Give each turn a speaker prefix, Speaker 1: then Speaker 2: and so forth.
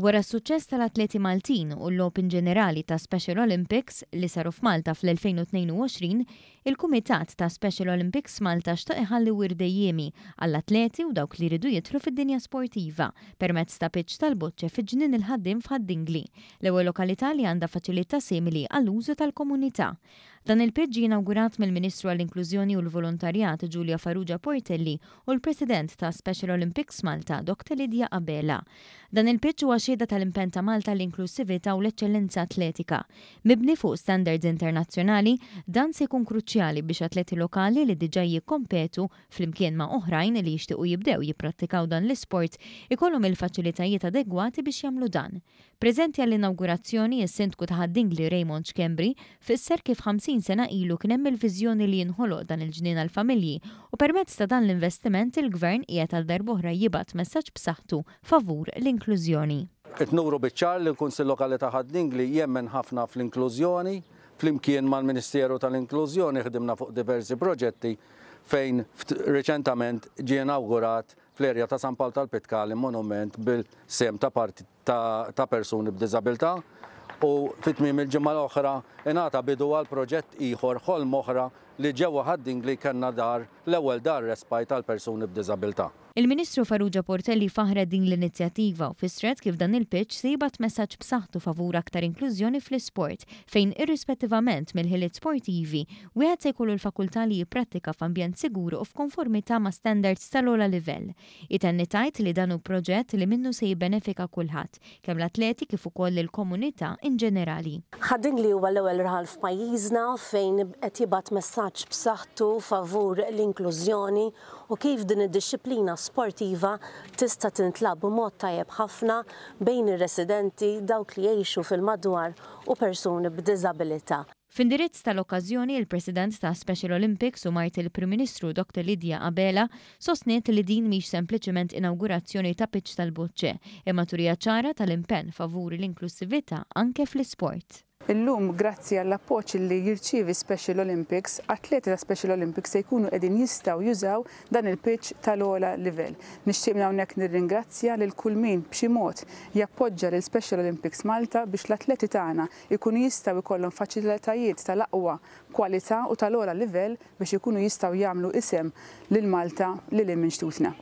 Speaker 1: Wara s-suċċess tal-atleti Maltin u l-logħob in ġenerali ta' Special Olympics li saru f'Malta fl-2022, il-Kumitat ta' Special Olympics Malta xtaq iħalli wirt dejjiemi għall-atleti u dawk li jridu jidħlu fid-dinja sportiva permezz ta' pitch tal-boċċe fi Ġnien il-Ħaddiem f'Ħad-Dingli, l-ewwel lokalità li għandha faċilità simili għall-użu tal-komunità. Dan il-pitch ġie inawgurat mill-Ministru għall-Inklużjoni u l-Volontarjat Julia Farrugia Portelli u l-President ta' Special Olympics Malta Dr Lydia Abela. Dan il-pitch huwa xhieda tal-impenn ta' Malta għall-inklussività u l-eċċellenza atletika. Mibni fuq standards internazzjonali, dan se jkun kruċjali biex atleti lokali li diġà jikkompetu flimkien ma' oħrajn li jixtiequ jibdew jipprattikaw dan l-isport ikollhom il-faċilitajiet adegwati biex jagħmlu dan. Preżenti għall-inawgurazzjoni, is-Sindku ta' Ħad-Dingli Raymond Schembri fisser kif 50 sena ilu kien hemm il-viżjoni li jinħoloq dan il-ġnien għall-familji u permezz ta' dan l-investiment il-Gvern qiegħed għal darb'oħra jibgħat messaġġ b'saħħtu favur l-inklużjoni.
Speaker 2: Qed nuru biċ-ċar li l-Kunsill Lokali ta' Ħad-Dingli jemmen ħafna fl-inklużjoni. Flimkien mal-Ministeru tal-Inklużjoni ħdimna fuq diversi proġetti fejn riċentament ġie inawgurat fl-erja ta' San Pawl tal-Pitkali monument bil-sehem ta' parti ta' persuni b'diżabilità u fi tmiem il-ġimgħa l-oħra ingħata bidu għal proġett ieħor ħolm oħra li ġewwa Ħad-Dingli kellna dar l-ewwel dar respite għal persuni b'diżabilità.
Speaker 1: Il-Ministru Farrugia Portelli faħħret din l-inizjattiva u fissret kif dan il-pitch se jibgħat messaġġ b'saħħtu favur aktar inklużjoni fl-isport fejn irrispettivament mill-ħiliet sportivi, wieħed se jkollu l-fakultà li jipprattika f'ambjent sigur u f'konformità ma' standards tal-ogħla livell. Hi tenniet tgħid li dan hu proġett li minnu se jibbenefika kulħadd, kemm l-atleti kif ukoll il-komunità in ġenerali.
Speaker 3: Ħad-Dingli huwa l-ewwel raħal f'pajjiżna fejn qed jibgħat messaġġ b'saħħtu favur l-inklużjoni u kif din id-dixxiplina sportiva tista' tintlagħab b'mod tajjeb ħafna bejn ir-residenti, dawk li jgħixu fil-madwar u persuni b'diżabilità.
Speaker 1: F'indirizz tal-okkażjoni, il-President ta' Special Olympics u mart il-Prim Ministru Dr Lydia Abela sostniet li din mhix sempliċement inawgurazzjoni ta' pitch tal-boċċe, imma turija ċara tal-impenn favur l-inklussività anke fl-isport.
Speaker 4: Illum, grazzi għall-appoġġ li jirċievi Special Olympics, atleti ta' Special Olympics se jkunu qegħdin jistgħu jużaw dan il-pitch tal-ogħla livell. Nixtieq minn hawnhekk nirringrazzja lil kull min b'xi mod jappoġġa lil Special Olympics Malta biex l-atleti tagħna jkunu jistgħu jkollhom faċilitajiet tal-aqwa kwalità u tal-ogħla livell biex ikunu jistgħu jagħmlu isem lil Malta lil hinn minn xtutna.